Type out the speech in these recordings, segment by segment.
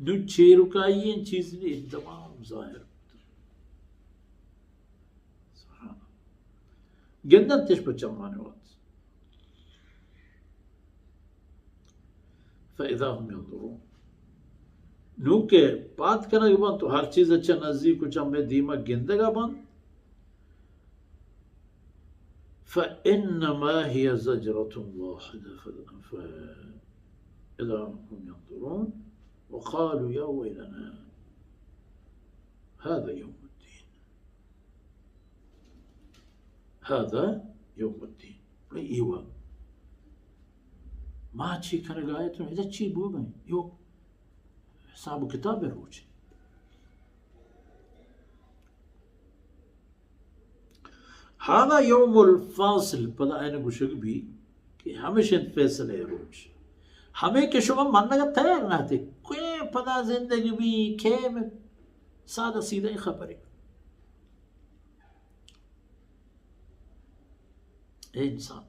نوں چیرکائی ایں چیز نی، تمام ظاہر بوت۔ سبحان اللہ۔ گندنتش پہ چمانی وقت۔ فإذا هم ينظرون۔ نوں کہ پاد کنگ بنت تو ہر چیز چہ نزیک و چمے دیما گندگا بنت۔ فإنما هي زجرة واحدة ف-، فإذا هم ينظرون وقالوا يا ويلنا هذا يوم الدين۔ هذا يوم الدين۔ اے ایوا ما چی کنگا اتوں، ادا چی بوگا ایں؟ ایو حساب و کتاب روچ۔ هذا يوم الفصل، پدا آیان گوشگ بی کہ ہمیش انت فیصلہ روچ۔ ہمے کہ شما منگا تیار نہ اتے، کوئے پدا زندگی بی، کئے میں، سادہ سیدھا خبرے۔ اے انسان،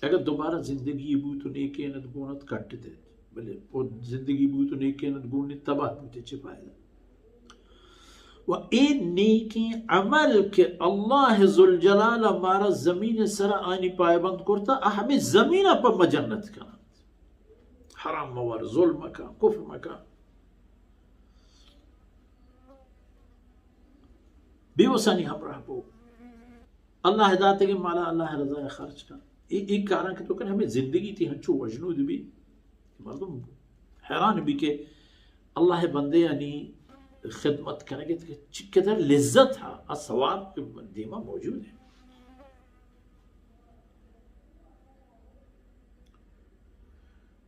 اگر دوبارہ زندگی بوت و نیکینت گونت کٹت ایت، بلے او زندگی بوت و نیکینت گون نیت، تباہ بوت، چہ فائدہ؟ و اے نیکیں عمل کہ اللہ ذوالجلال مارا زمین سرا آنی پائبند کرتا، آ ہمیں زمین پر مجنت کنت۔ حرام مور، ظلم مکن، کفر مکن۔ بے وسانی ہمراہ بو۔ اللہ داتگیں مالا اللہ رضا خرچ کن۔ اے، اے کاراں کہ تو کن ہمیں زندگی تئی ہنچو وژنود بی، مردم حیران بی کہ اللہ بندے یعنی خدمت کنگے کہ چقدر لذت ہا، آ ثواب کہ دیما موجود ہے۔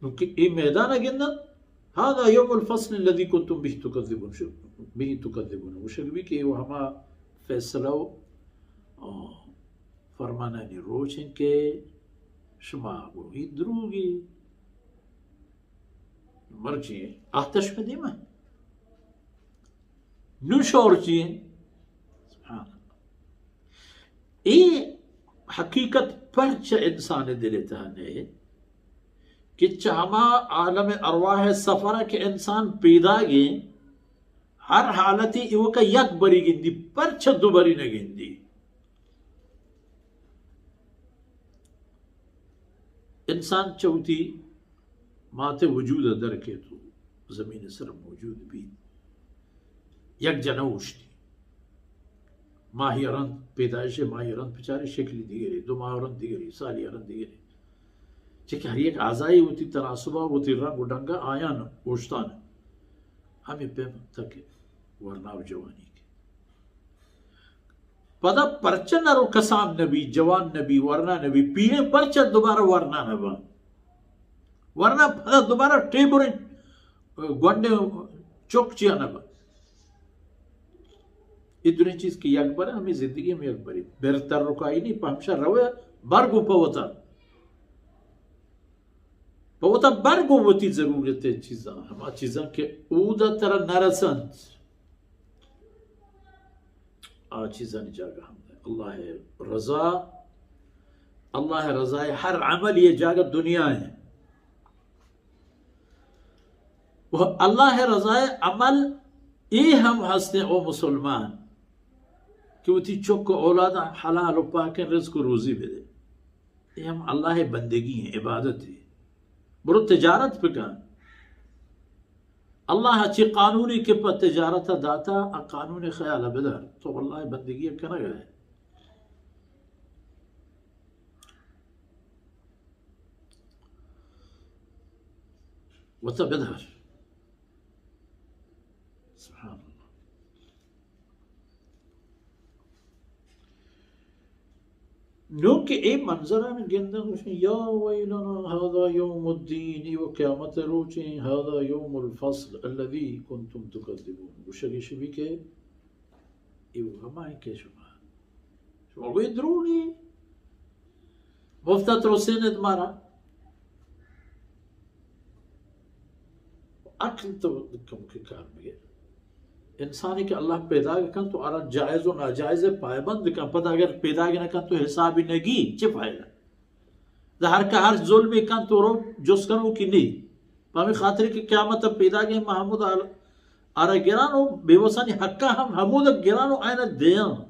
نوں کہ اے میدان ء گندنت، هذا يوم الفصل الذي كنتم به تكذبون، ش-، به تكذبون۔ گوشگ بی کہ وہ ہما فیصلہ و، آ، فرمانانی روچ انت کہ شما گوئی دروگی۔ مرچی آتش میں دیما۔ نوں شور چی انت؟ سبحان اللہ۔ اے حقیقت پرچہ انسان دل تہا نئے کہ چہ ہما عالم ارواح سفر کہ انسان پیداگیں، ہر حالتی ایوکا یک بری گندی، پرچہ دو بری نہ گندی۔ انسان چہ وتی مات وجود ء در کیت و زمین سر موجود بیت۔ یک جنہ اوشتی۔ ماہی رند، پیدائش ماہی رند بچاری شکلی دیگری، دو ماہ رند دیگری، سالی رند دیگری۔ چہ کہ ہر یک اعضائی وتی تناسبا، وتی رنگ و ڈنگا آیان اوشتان۔ ہمیں پیم تک ورنا و جوانی کے۔ پدا پرچہ نہ رو کسان نبی، جوان نبی، ورنا نبی، پیریں پرچہ دوبارہ ورنا نبا۔ ورنا پدا دوبارہ ٹیبریں گونڈیں چک چیا نبا۔ اے دریں چیز کہ یک بر ہمیں زندگی ہم یک بری۔ بر تر رکائی نہیں، پہ ہمشہ روے بر گوں پہ وتا۔ پہ وتا بر گوں وتی ضرورت چیزاں، ہما چیزاں کہ اودا ترا نہ رسنت۔ آ چیزانی جاگہ ہم دے۔ اللہ رضا، اللہ رضا ہر عمل یہ جاگہ دنیا ہے۔ و اللہ رضا عمل اے ہم ہستے او مسلمان کہ وتی چک و اولاد حلال و پاکیں رزق و روزی بدے۔ اے ہم اللہ بندگی ہیں، عبادت ہے۔ برو تجارت بکن۔ اللہ چی قانونی کہ پہ تجارت داتا، آ قانون خیال بدار۔ تو اللہ بندگی کنگ ہے۔ وتا بدار۔ سبحان اللہ۔ نوں کہ اے منظران گندن گوشن، یا ویلنا هذا یوم الدین، ای و قیامت روچیں، هذا یوم الفصل الذی کنتم تکذبون۔ گوشگی شبی کہ ای و ہمائیں کہ شما، شما گوئی دروگی، مفتا ترسینت مارا۔ عقل تو کم کے کار بگیر۔ انسانی کہ اللہ پیدا کن تو آرا جائز و ناجائز پائبند کن، پدا اگر پیدا نہ کن تو حسابی نگی، چه فائدہ؟ ہر کہ ہر ظلمی کن تو رو جس کنو کی نہیں۔ ہمے خاطر کہ قیامت پیداگیں محمود آل آرا گران و بیوسانی حقا ہم ہمود گران و آئین دیان۔